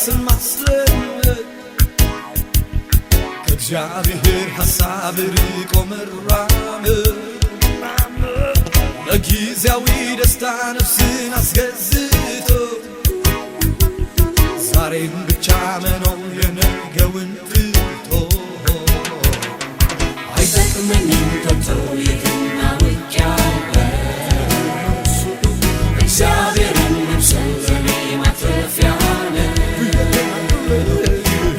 ራስን ማስለመድ ከእግዚአብሔር ሐሳብ ርቆ መራመድ ለጊዜያዊ ደስታ ነፍስን አስገዝቶ ዛሬን ብቻ መኖር የነገውን ትቶ አይጠቅመኝም ከቶ ይህን አውቄአለሁ። እግዚአብሔርን መምሰል ለእኔ ማትረፊያ ነው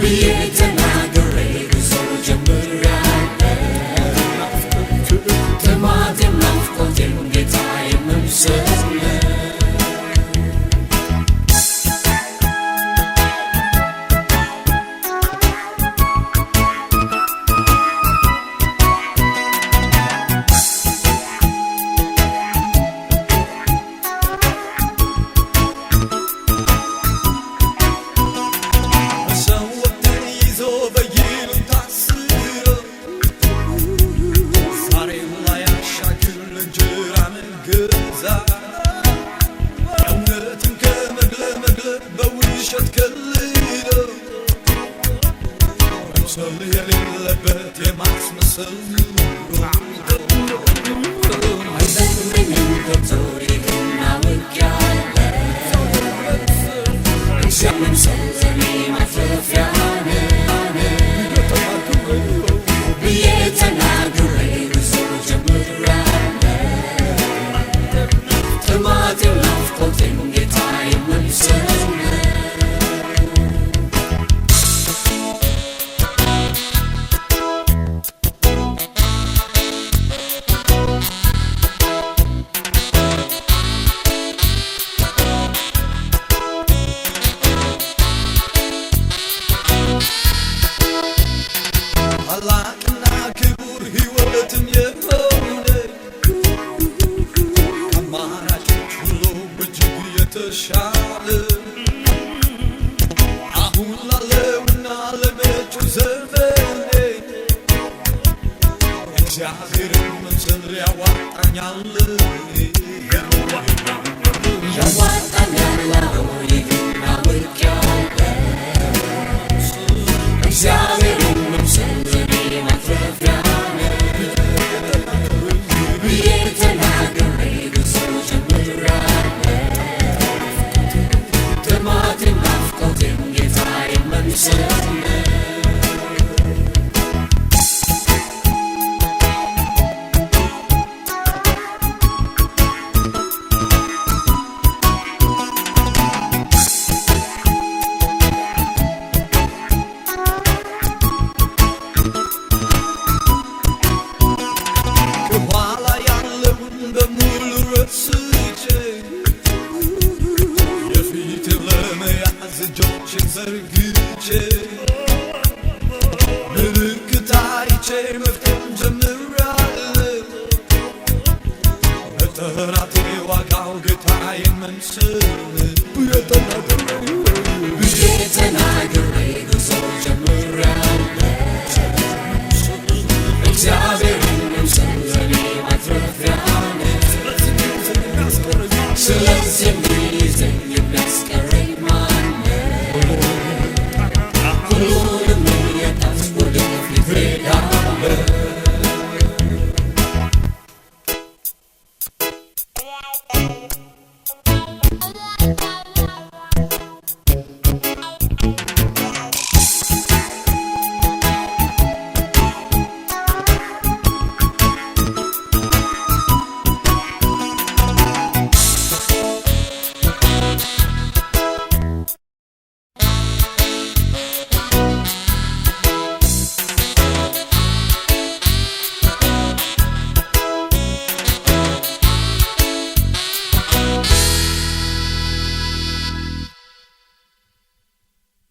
ብዬ ተናግሬ ጉዞ ጀምሬአለሁ። ጥማቴም ናፍቆቴም ጌታዬን መምሰል ነው። መሰወትን ይዞ በይሉኝታ ታስሮ ዛሬን ላይ አሻግር ለእንጀራ መገዛት እውነትን ከመግለመግለብ በውሸት ከልሎ መምሰል የሌለበት የማስመሰል ኑሮ አይጠቅመኝም ከቶ ይህን አውቄአለሁ። እግዚአብሔርን መምሰል ለእኔ ማትረፊያ ነው ብዬ ተናግሬ ጉዞ ጀምሬአለሁ። ጥማቴም ናፍቆቴም ጌታዬን መምሰል ነው። ታላቅና ክቡር ሕይወትም የሆነ ከአማራጮች ሁሉ እጅግ የተሻለ አሁን ላለውና ለመጪው ዘመኔ እግዚአብሔርን መምሰል ያዋጣኛል። ያዋጣኛል አዎ ይህን አውቄአለሁ። እግዚአብሔርን መምሰል ለእኔ ማትረፊያ ነው ብዬ ተናግሬ ጉዞ ጀምሬአለሁ። ጥማቴም ናፍቆቴም ጌታዬን መምሰል ነው። ከኋላ ያለውን በሙሉ ረስቼ የፊትን ለመያዝ እጆቼን ዘርግቼ ምልክት አይቼ መፍትሄ